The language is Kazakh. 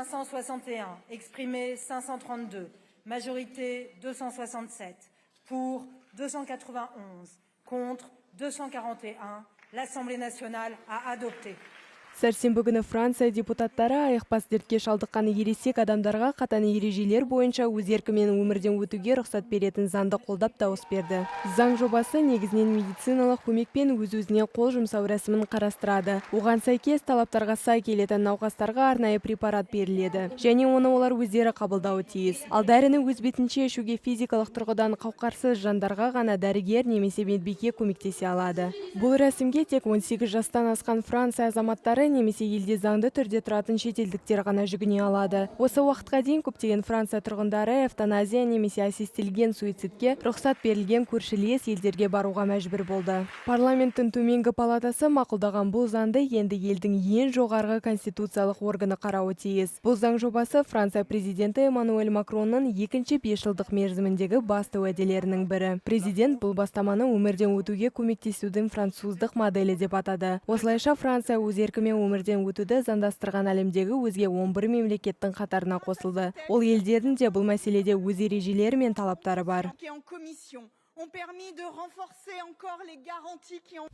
561, exprimé 532, majorité 267, pour 291, contre 241. L'Assemblée nationale a adopté. Сәрсенбі күні Франция депутаттары айықпас дертке шалдыққан ересек адамдарға қатаң ережелер бойынша өз еркімен өмірден өтуге рұқсат беретін заңды қолдап дауыс берді. Заң жобасы негізінен медициналық көмекпен өз-өзіне қол жұмсау рәсімін қарастырады. Оған сәйкес, талаптарға сай келетін науқастарға арнайы препарат беріледі және оны олар өздері қабылдауы тиіс. Ал дәріні өз бетінше ішуге физикалық тұрғыдан қауқарсыз жандарға ғана дәрігер немесе медбике көмектесе алады. Бұл рәсімге тек 18 жастан асқан Франция азаматтары немесе елде заңды түрде тұратын шетелдіктер ғана жүгіне алады. Осы уақытқа дейін көптеген Франция тұрғындары эвтаназия немесе ассистелген суицидке рұқсат берілген көршілес елдерге баруға мәжбүр болды. Парламенттің төменгі палатасы мақұлдаған бұл заңды енді елдің ең жоғарғы конституциялық органы қарауы тиіс. Бұл заң жобасы Франция президенті Эммануэль Макронның екінші 5 жылдық мерзіміндегі басты уәделерінің бірі. Президент бұл бастаманы өмірден өтуге көмектесудің француздық моделі деп атады. Осылайша, Франция өз еркімен өмірден өтуді заңдастырған әлемдегі өзге 11 мемлекеттің қатарына қосылды. Ол елдердің де бұл мәселеде өз ережелері мен талаптары бар. Qui en commission ont permis de renforcer encore les garanties qui ont